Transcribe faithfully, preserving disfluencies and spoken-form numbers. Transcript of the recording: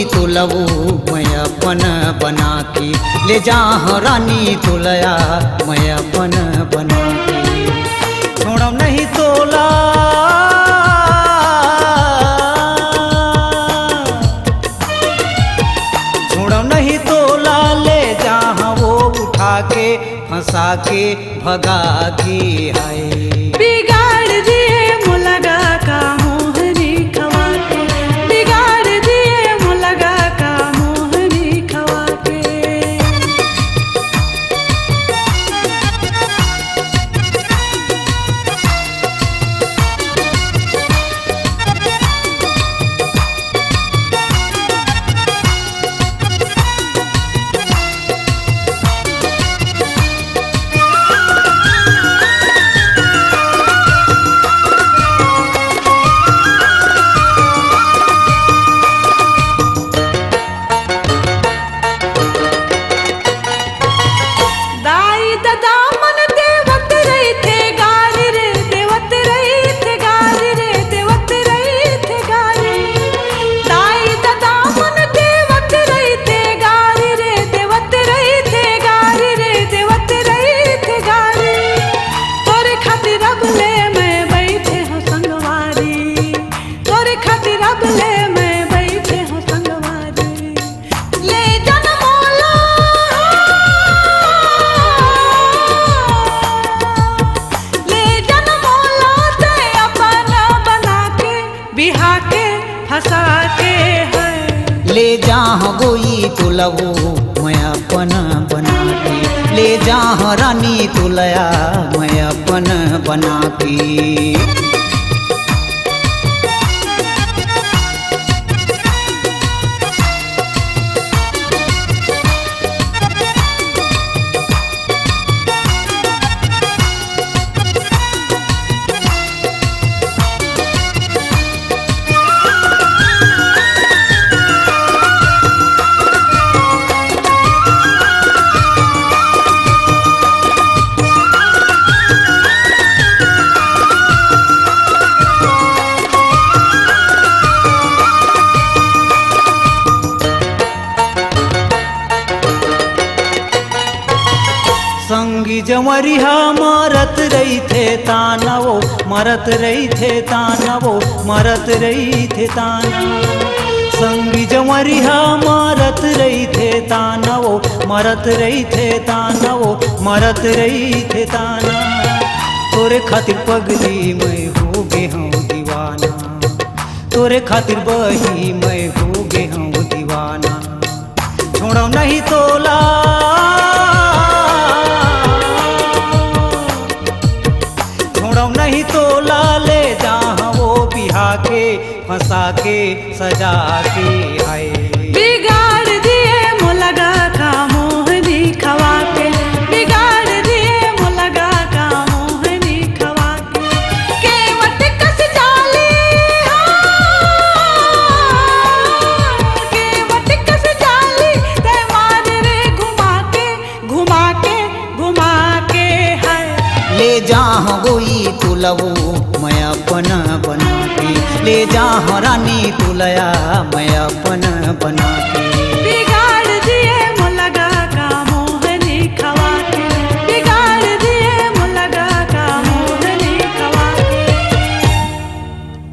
तोला वो मैं अपन बना के, ले जाहूं रानी तोला मैं अपन बना के। छोड़व नहीं तोला, छोड़व नहीं तोला, ले जाहूं वो उठा के, फंसा के, भगा के। हाय। बिगाड़ दिए मोला गा का मोहरी खवा के, बिगाड़ दिए मोला गा का मोहरी खवा के। दाई ददा मन देवत रहिथे गारी रे, देवत रहिथे गारी रे, देवत रहिथे गारी। दाई ददा मन देवत रहिथे गारी रे, देवत रहिथे गारी रे, देवत रहिथे गारी। तोरे खातिर अब ले मैं बइठे हंव संगवारी, तोरे खातिर अब ले मैं बइठे हंव संगवारी। ले जन मोला, ले जन मोला ते अपन बना के, बिहा के, फंसा के है। ले जाहूं गोई तोला वो मैं अपन बना के, ले जाहूं रानी तोला मैं अपन बना के। संगी जंवरिहा मरत रहिथे ताना वो, मरत रहिथे ताना वो, मरत रहिथे ताना। संगी जंवरिहा मरत रहिथे ताना वो, मरत रहिथे ताना वो, मरत रहिथे ताना। तोरे खातिर पगली मैं हो गे हंव दीवाना, तोरे खातिर बही मैं हो गे हंव दीवाना। छोड़व नहीं तोला, छोड़व नहीं तोला, ले जाहूं वो बिहा के, फंसा के, सजा के। हाय। बिगाड़ दिए मोला गा का मोहरी खवा के, बिगाड़ दिए मोला गा का मोहरी खवा के। केवट कस जाली हो, केवट कस जाली ते मार रे घुमा के, घुमा के, घुमा के है। ले जाहूं गोई तोला वो मैं अपन बना के, ले जाहूं रानी तोला मैं अपन बना के।